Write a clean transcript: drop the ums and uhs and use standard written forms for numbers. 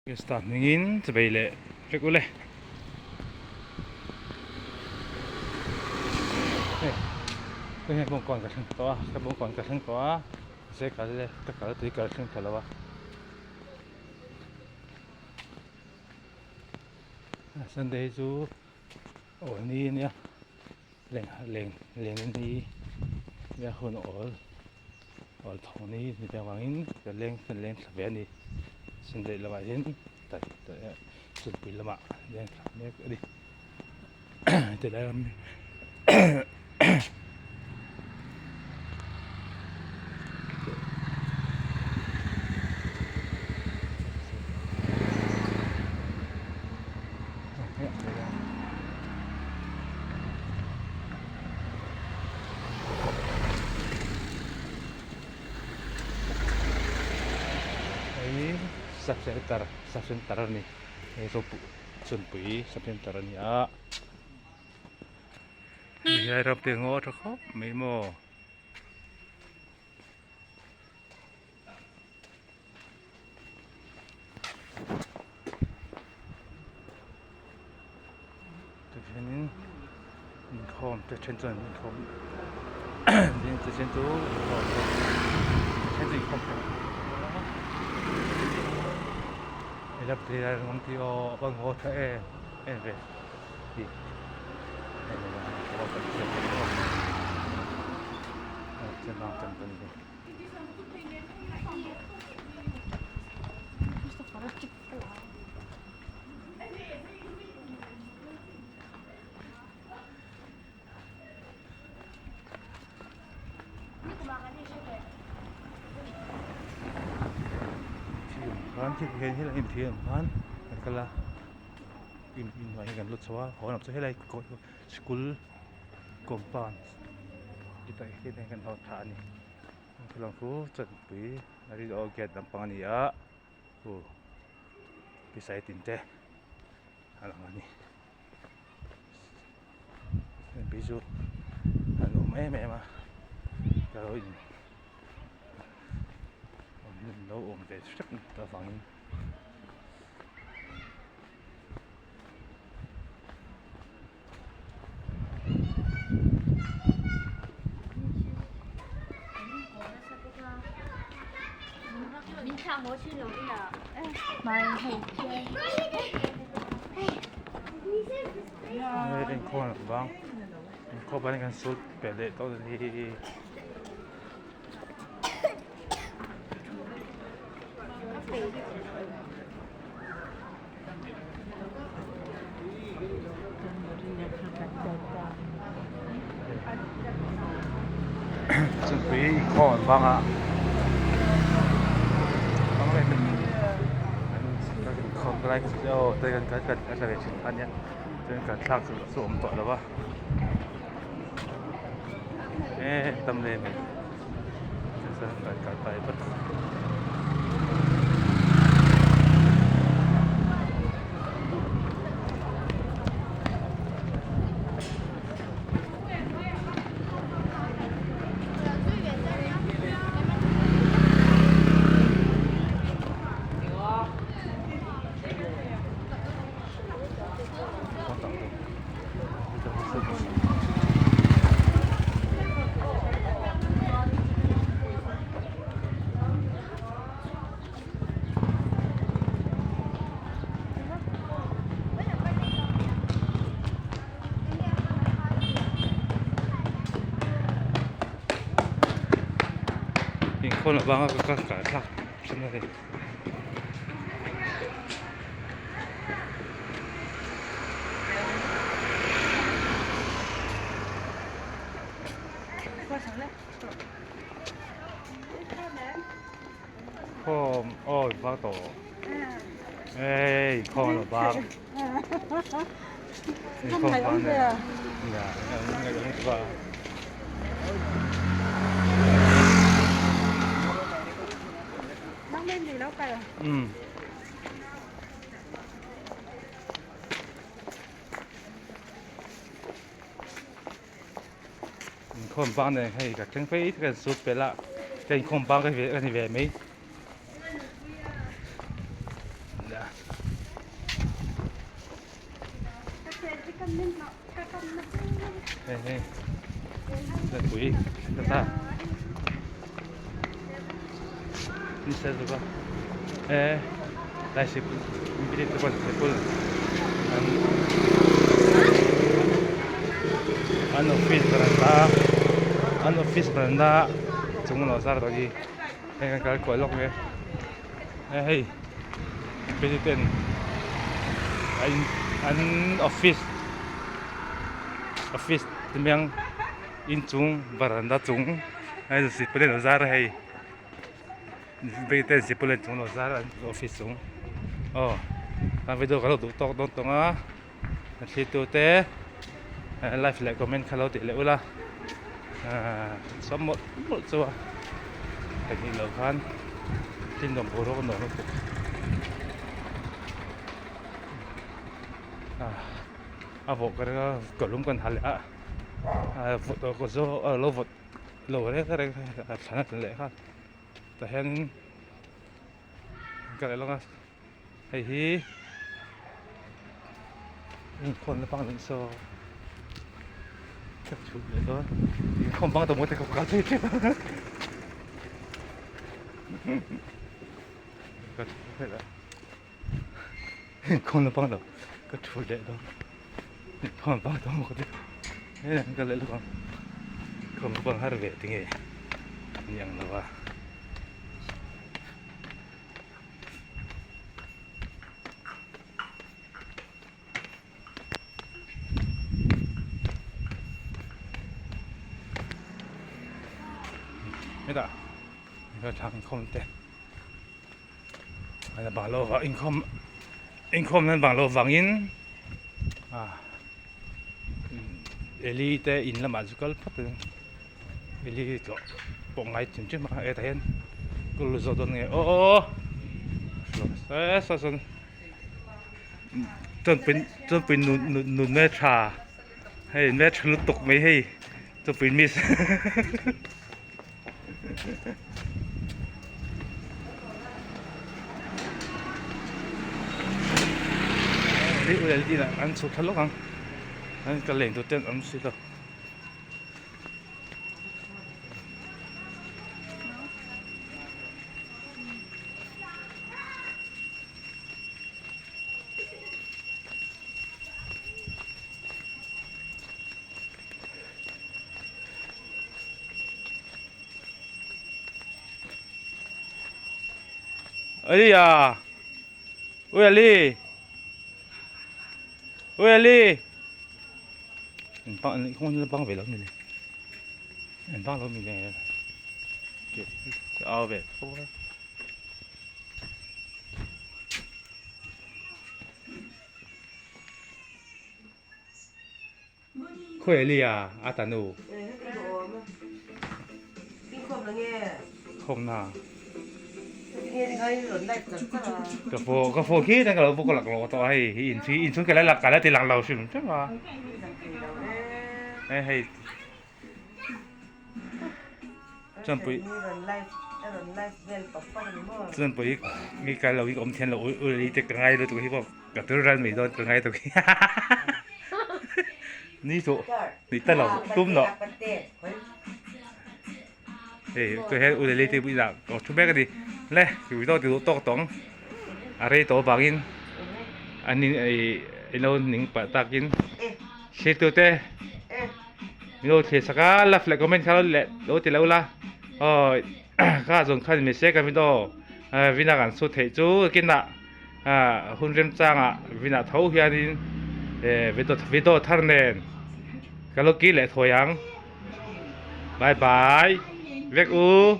Krista hmingin chawei leh vek ule. Hei hei hian bawngkawn ka thleng tawh a ka bawngkawn ka thleng tawh a mahse kal le ka kal tui kal thleng thla lo a Sunday hi chu awl ni a nia leng leng leng ni nia hun awl. Awl tho ni ni te avangin ka leng ka leng thla ve a ni Sunday lamah hian chawlhpui lamah leng thla mek a ni tilai ram Hei sub center sub center a ni hei chhunpui sub center a ni a hei hian ram te ngaw tha khawp mai maw. Tihianin inkhawm te then chuan inkhawm te then chu inkhawm te then chu inkhawm te hei lam te hian rawng te aw a va ngaw tha em em ve tih Khan khi hian helai in thir ang khan kan kal a in hnuai hi kan lut chho a haw lam chu helai school compound tih hi kan hawt thla a ni. Thil ang chu chawnpui a rin aw gate lampang a ni a aw tisai tin te a lang a ni heng chu an awm em em a ka lo in lo awm ve hrep avangin. Inkhawm an bang inkhawm ban kan sut pelh leh tawh a ni. Chungpui inkhawm an bang a bang leh kan inkhawm lai kha aw kan kan kan tla ve thin kha ania chuan kan thlak chu chu a awm tawh lo va e tam leh mai chuan kan kal pai vat. Inkhawm avanga ka kal kal thlak thin a ni. Khawm aw bang tawh ê khawm lo bang khawm bang nè dạ ngày hôm qua ừ Inkhawm bang nen hei ka thleng phei kan sut pelh a ka inkhawm bang ka ni ve mai. Hei hei Zepui ka ta ni se zuka e lai sipul mi te pon sipul an an office veranda an office veranda chung lo zar tawh hi hei kan kal kual lawk mai a hei president an an office office te miang inchung veranda chung hei sipul in a zar a hei. Bike te zipawlh chung lo zar an office chung aw a video ka lo duh tawk dawn tawng a a thlir tu te like leh comment kha lo tih leh ula ahh sawm mawlh mawlh chu a pahnih loh khan thil nuam boruak a nuam lutuk ah a vawh ka ring a ka lung kan ha leh a ah vawt ka zawh a lo vawt lo reng reng a thlan a tla leh kha. Tah hianin ka leh lawk a hei hi inkhawm na bang saw ka chhut leh dawn inkhawm bang tawh maw te ka kal phei tep a ka chhut leh a inkhawm na bang lo ka chhut leh dawn inkhawm bang tawh maw te hei ka leh lawk ang inkhawm bang har ve tinge. Ni ang lo a. Hetah thlang inkhawm te a bang lo vang inkhawm inkhawm nan bang lo vangin ah Eli te in lamah chu kal phawt in. Eli hi tlawh pawh ngai chin chin a hetah hian ka lu zawh dawn nge aw aw aw saw sawn chuanpui chuanpui nun nun nun hmeltha hei hmeltha lutuk mai hei chuanpui miss hei u leh inah an chhuk thla lawk ang an ka leng tur te an awm si lo. Ui à Ui Ali Ui Ali Bang không bang về lắm mình bang lo mình này cái ao về không Khawi Ali a a ta nu Khawm na Ka phaw ka phaw khi ka lo ka lak lo tawh hei hi in in chhung ka la lak ka la ti lang lo hrim hrim a hei hei chuanpui chuanpui mi ka lo hi awm thian lo ui ui te ka ngai lutuk hi pawh ka tur ral mai dawn ka ngai tuk hi ni chu ni ta lo tum lo Hei tui hian u leli te bulah ka thu mek a ni le tui dawt duh tawk tawng a rei tawh avangin an in ih ilo ning pah takin thlir tute ilo thlir sak a love leh comment kha lo leh lo ti lo la aw kha zawng khan mi se ka video vina kan chhut theih chu kinah ah hun remchangah vina tho hianin video video thar nen ka lo kir leh thawi ang. Bye bye. Vek u.